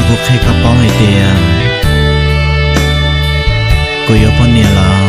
Kuv qhia koj paub hais tias kuv yuav poj niam los.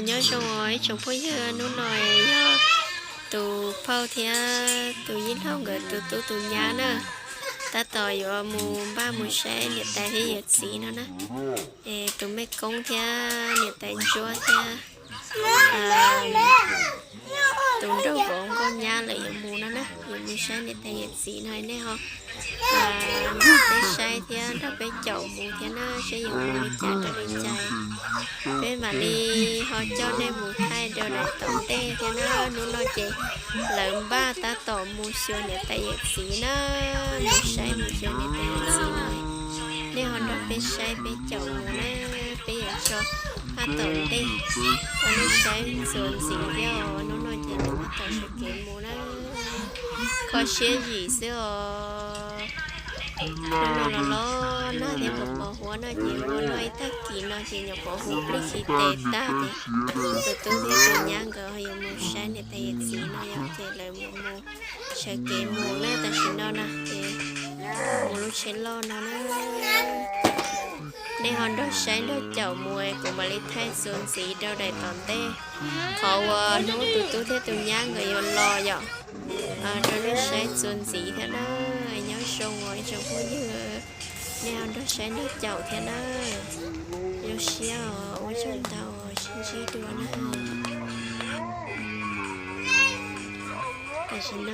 Nyob zoo ib tsoom phooj ywg, hnub no yog tus phauj thiab tus yij laug nkawd tus tub tus nyab na, tab tom yuav mus npaj mus saib niam tais thiab yawm txiv no na. Es tus mej koob thiab niam tais ntsuab thiab tus nraug vauv nkauj nyab lawv yuav mus no na, yuav mus saib niam tais yawm txiv no, nej ho nrog peb saib thiab nrog peb caum mus thiab na, seb yuav mus li cas rau li cas. Peb mam li ho coj nej mus thaij rau daim tom ntej thiab na. Hnub no ces lawv npaj tab tom mus xyuas niam tais yawm txiv na, mus saib mus xyuas niam tais yawm txiv no. Nej ho nrog peb saib peb caum mus na, peb yuav tso tab tom ntej rau nej saib ntxuav ntxiv thiab os. Hnub no ces lawv tab tom sawv kev mus na, kho siab zim xwb os. Hnub no los los nag thiab pos pos huab no ces ua luaj ib tag kis no ces nyuam qhuav hu plig tsis tes tag ces tus tub thiab tus nyab nkawd yuav mus saib niam tais yawm txiv no yom, ces lawv mus mus sawv kev mus na. Tam sim no na ces mus lub tsheb loj no na. Nej ho nrog saib nrog caum mus, kuv mam li thaij txuas ntxiv rau daim tom ntej, qhov uas hnub tus tub thiab tus nyab nkawd yuav los yom, rau nej saib txuas ntxiv thiab na. Nyob zoo os ib tsoom phooj ywg, nej ho nrog saib nrog caum thiab na. Zoo siab os, ua tsaug ntau, sib ntsib dua na. Tam sim no